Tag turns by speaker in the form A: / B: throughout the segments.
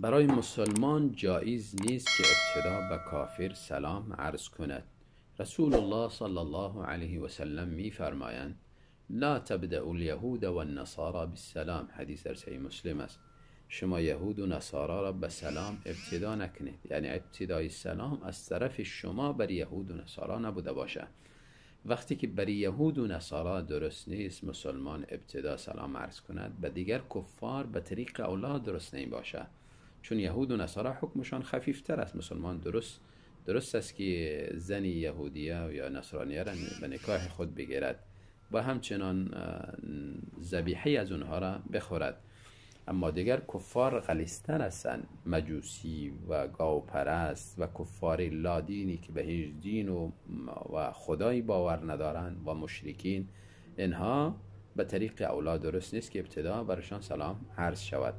A: برای مسلمان جایز نیست که ابتدا به کافر سلام عرض کند. رسول الله صلی الله علیه و سلم می فرمایند: لا تبدأ اليهود والنصارى بالسلام. حدیث در صحیح مسلم است. شما یهود و نصارا را به سلام ابتدا نکنید، یعنی ابتدای سلام از طرف شما بر یهود و نصارا نبوده باشه. وقتی که بر یهود و نصارا درست نیست مسلمان ابتدا سلام عرض کند، به دیگر کفار به طریق اولا درست نمی باشه، چون یهود و نصارا حکمشان خفیفتر است. مسلمان درست است که زن یهودیه یا نصرانیه را به نکاح خود بگیرد و همچنان ذبیحه از اونها را بخورد، اما دیگر کفار غلیظتر هستند، مجوسی و گاوپرست و کفار لادینی که به هیچ دین و خدایی باور ندارند و مشرکین، اینها به طریق اولا درست نیست که ابتدا برشان سلام عرض شود.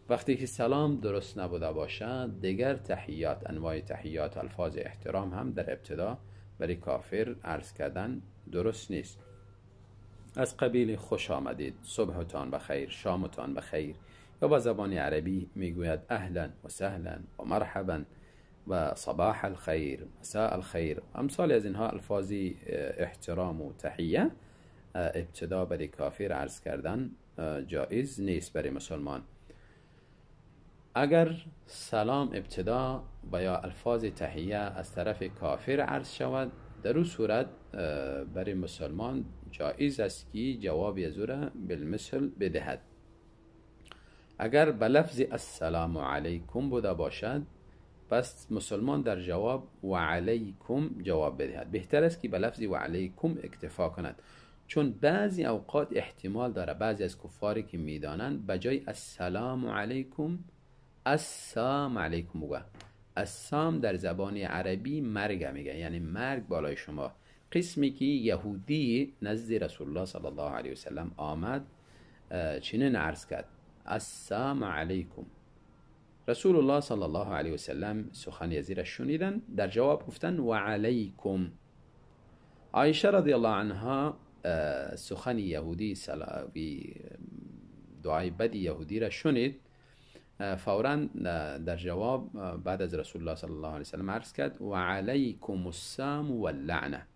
A: وقتی که سلام درست نبوده باشد، دیگر تحیات، انواع تحیات، الفاظ احترام هم در ابتدا برای کافر عرض کردن درست نیست. از قبیل خوش آمدید، صبحتان بخیر، شامتان بخیر، یا با زبان عربی میگوید اهلا و سهلا و مرحبا و صباح الخیر، مساء الخیر، امثال از اینها الفاظ احترام و تحیه ابتدا برای کافر عرض کردن جایز نیست برای مسلمان. اگر سلام ابتدا و یا الفاظ تحیه از طرف کافر عرض شود، در او صورت برای مسلمان جایز است که جواب از او را بالمثل بدهد. اگر به لفظ السلام علیکم بوده باشد، پس مسلمان در جواب و علیکم جواب بدهد. بهتر است که به لفظ و علیکم اکتفا کند، چون بعضی اوقات احتمال داره بعضی از کفاری که میدانند به جای السلام علیکم السلام علیکم بگه. السلام در زبان عربی مرگ میگه، یعنی مرگ بالای شما. قسمی که یهودی نزد رسول الله صلی الله علیه وسلم آمد چنین عرض کرد: السلام علیکم. رسول الله صلی الله علیه وسلم سخن از را شنیدن، در جواب گفتن و علیکم. عایشه رضی الله عنها سخن یهودی، دعای بد یهودی را شنید، فورا در جواب بعد از رسول الله صلی الله علیه وسلم عرض کرد و علیکم السام واللعنه،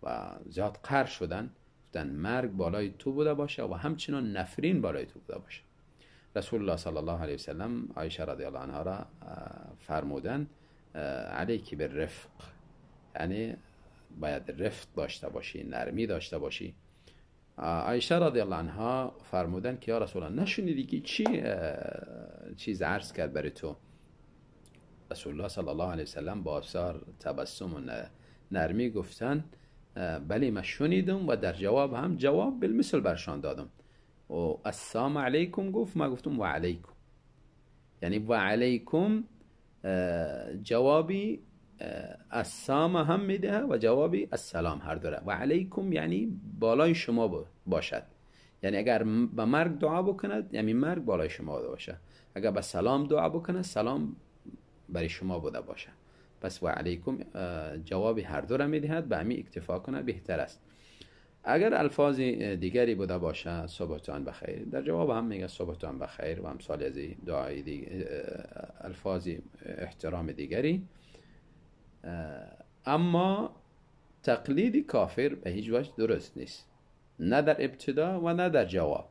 A: و زیاد قهر شدن، گفتن مرگ بالای تو بوده باشه و همچنان نفرین بالای تو بوده باشه. رسول الله صلی الله علیه وسلم عایشه رضی الله عنها را فرمودن علیک بالرفق، یعنی باید رفق داشته باشی، نرمی داشته باشی. عایشه رضی الله عنها فرمودن که یا رسول الله نشنیدی که چی چیز عرض کرد برای تو؟ رسول الله صلی الله علیه وسلم با آثار تبسم و نرمی گفتن بله من شنیدم و در جواب هم جواب بالمثل برشان دادم. و السلام علیکم گفت، ما گفتم و علیکم، یعنی و علیکم جوابی السلام هم میده و جوابی السلام هر دوره. و علیکم یعنی بالای شما باشد، یعنی اگر به مرگ دعا بکند یعنی مرگ بالای شما باشه، اگر به سلام دعا بکند سلام برای شما بوده باشه. پس و علیکم جواب هر دو را میدهد، به همین اکتفا کنه بهتر است. اگر الفاظ دیگری بوده باشه، صبحتان بخیر، در جواب هم میگه صبحتان بخیر و امثال از دعای دیگه، الفاظ احترام دیگری. اما تقلید کافر به هیچ وجه درست نیست، نه در ابتدا و نه در جواب،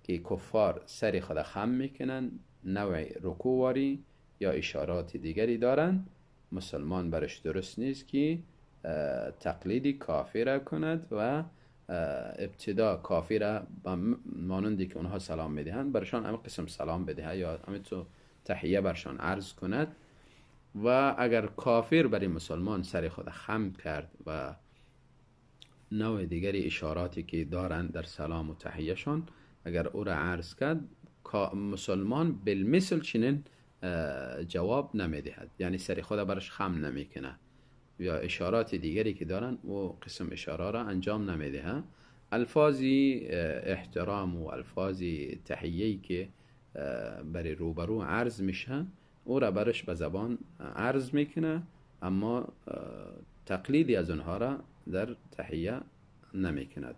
A: که کفار سر خود خم میکنن، نوع رکوع یا اشارات دیگری دارن، مسلمان برش درست نیست که تقلید کافر کند و ابتدا کافر مانندی که اونها سلام میدهند برشان همه قسم سلام بدهد یا همه تو تحیه برشان عرض کند. و اگر کافر برای مسلمان سر خود خم کرد و نوع دیگری اشاراتی که دارند در سلام و تحیهشان اگر او را عرض کرد، مسلمان بالمثل چنین جواب نمیدهد، یعنی سر خود برش خم نمیکنه یا اشارات دیگری که دارن و قسم اشاره را انجام نمیده. الفاظی احترام و الفاظ تحیه‌ای که برای روبرو عرض میشه او را برش به زبان عرض میکنه، اما تقلیدی از اونها را در تحیه نمیکند.